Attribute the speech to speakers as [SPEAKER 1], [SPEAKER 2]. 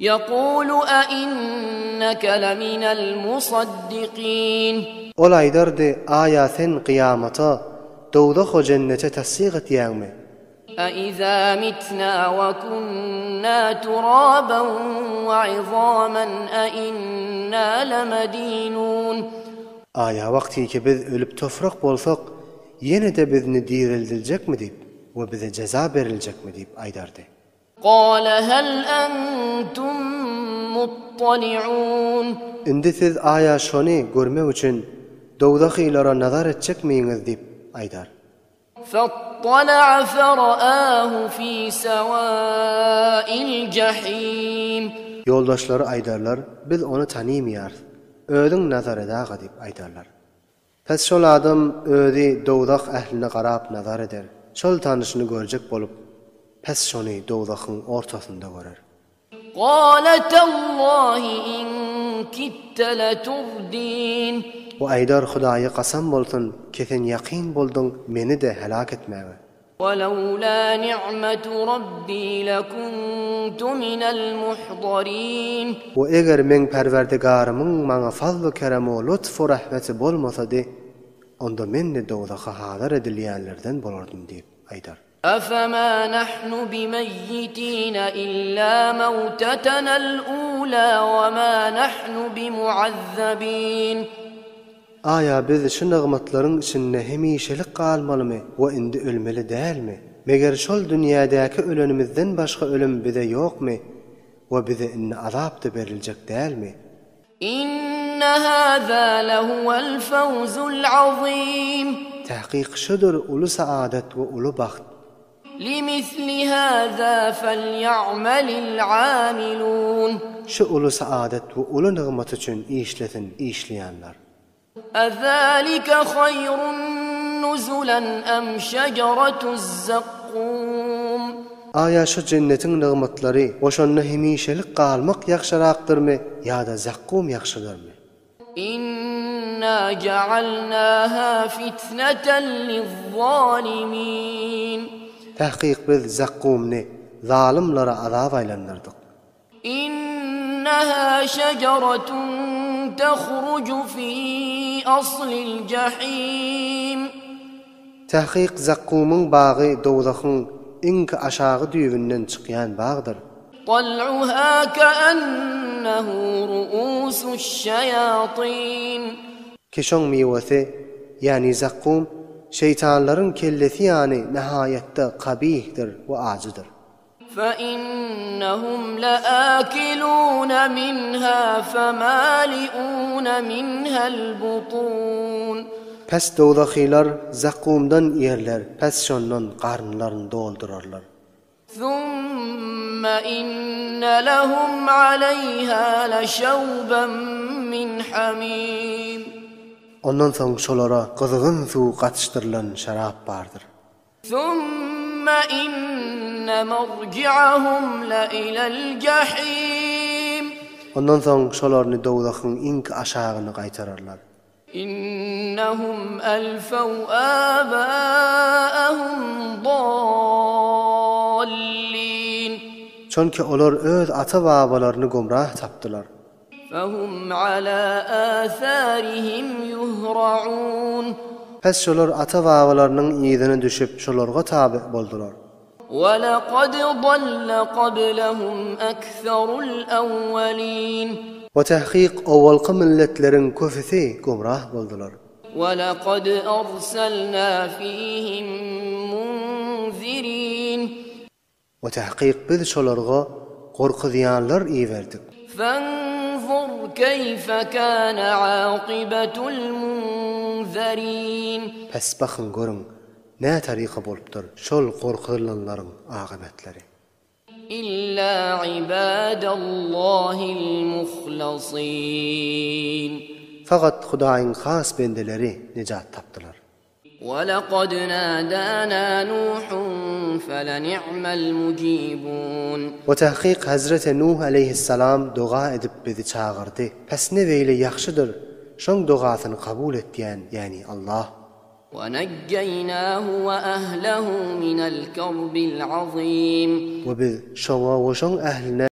[SPEAKER 1] Ýekulu a-inneke leminel musaddikin.
[SPEAKER 2] Ol aýdardy, Aýa sen kyýamata, dowzaha jennete tassyk etýäňmi?
[SPEAKER 1] A-izâ mitnâ we kunnâ turaban we izaman a-innâ lemedînûn.
[SPEAKER 2] Aýa wagtyky biz ölüp tofrak bolsak, ýene-de bizni direldiljekmi diýip we bize jeza beriljekmi diýip aýdardy.
[SPEAKER 1] Gala hal entum muttali'un.
[SPEAKER 2] Indi siz aýa şony görmek üçin dowzahylara nazar etjekmiňiz diýip aýdar.
[SPEAKER 1] Fettala'a fera'ahu fi sewa'il jahim.
[SPEAKER 2] Ýoldaşlary aýdarlar, Biz ony tanymýarys. Özüň nazar edaga diýip aýdarlar. Pes şol adam özi dowzah ähline garap nazar eder, şol tanyşyny görjek bolup, pes şony dowzahyň ortasynda görer.
[SPEAKER 1] Gala tallahi in kitte leturdin.
[SPEAKER 2] O aýdar, Hudaýa kasam bolsun, ki sen ýakyn bolduň meni-de heläk etmäge.
[SPEAKER 1] Welewlâ ni'metu Rabbi lekuntu minel muhdarin.
[SPEAKER 2] We eger meň Perwerdigarymyň maňa fazlu-keremu, lutfu-rahmeti bolmasady, onda men-de dowzaha hazar edilýänlerden bolardym diýip aýdar.
[SPEAKER 1] Efemâ nahnu bimeýýitîne illâ mewtetenel ûlâ we mâ nahnu bimuazzebîn.
[SPEAKER 2] Aýa biz şu nygmatlaryň içinde hemişelik galmalymy we indi ölmeli dälmi? Meger şol dünýädäki ölenimizden başga ölüm bize ýokmy we bize indi azap-da beriljek dälmi?
[SPEAKER 1] Inne hâzâ lehuvel fewzul azîm.
[SPEAKER 2] Tahkyk şudur uly saadat we uly bagt.
[SPEAKER 1] Limithli hâzâ felýa'melil âmilûn.
[SPEAKER 2] Şu uly saadat we uly nygmat üçin işlesin işleýänler.
[SPEAKER 1] Ezâlike haýrun nuzulen em şeceretuz-zekkûm.
[SPEAKER 2] Aýa şu jennetiň nygmatlary we şonda hemişelik galmak ýagşyrakdyrmy ýa-da zakkum ýagşydyrmy?
[SPEAKER 1] Inna ja'alnaha fitneten lizzalimin.
[SPEAKER 2] Tahkyk biz Zakkumny zalymlara azap aýlandyrdyk.
[SPEAKER 1] Innaha şejeretun tehruju fi aslil jahim.
[SPEAKER 2] Tahkyk Zakkumyň bagy dowzahyň iňki aşagy düýbünden çykýan bagdyr.
[SPEAKER 1] Tal'uha ke'ennehu ru'usuş-şeýatin.
[SPEAKER 2] Ki şoň miwesi, ýagny zakkum, şeýtanlaryň kellesi ýaly nihaýatda kabihdir we ajydyr.
[SPEAKER 1] Fe-innehum le'âkilûne minhâ femâli'ûne minhel-butûn.
[SPEAKER 2] Pes dowzahylar zakkumdan iýerler, pes şondan garynlaryny doldurarlar.
[SPEAKER 1] Summa inne lehum aleýha leşewben min hamim.
[SPEAKER 2] Ondan soň şolara gyzgyn suw gatyşdyrylan şerap bardyr.
[SPEAKER 1] Summa inne merji'ahum le ilel jahim.
[SPEAKER 2] Ondan soň şolaryny dowzahyň iňki aşagyna gaýtararlar.
[SPEAKER 1] Innehum elfew âbâehum dâllîn.
[SPEAKER 2] Çünki olar öz ata-babalaryny gümrah tapdylar.
[SPEAKER 1] Fehum alâ âsârihim yuhra'ûn.
[SPEAKER 2] Pes şolar ata-babalarynyň yzyna düşüp şolarga taby boldular.
[SPEAKER 1] Welekad dalle kablehum ekserul ewwelin.
[SPEAKER 2] We tahkyk owalky milletleriň köpüsi gümrah boldular.
[SPEAKER 1] Welekad erselna fihim munzirin.
[SPEAKER 2] We tahkyk biz şolarga gorkuzýanlar iberdik.
[SPEAKER 1] Fenzur keýfe kâne âkybetul munzerin.
[SPEAKER 2] Pes bakyň görüň, Nä taryka bolupdyr şol gorkuzylanlaryň akybetleri?
[SPEAKER 1] Illa ibadallahil muhlasyn.
[SPEAKER 2] Fakat Hudaýyň has bendeleri nejat tapdylar.
[SPEAKER 1] Welekad nadana Nuhun feleni'mel mujibun.
[SPEAKER 2] We tahkyk Hezreti Nuh aleýhissalam doga edip bizi çagyrdy. Pes ne beýle ýagşydyr şoň dogasyny kabul etýän ýäni Allah.
[SPEAKER 1] Wenejjeýnâhu we ehlehu minel kerbil azîm.
[SPEAKER 2] We biz şoňa we şoň ähline.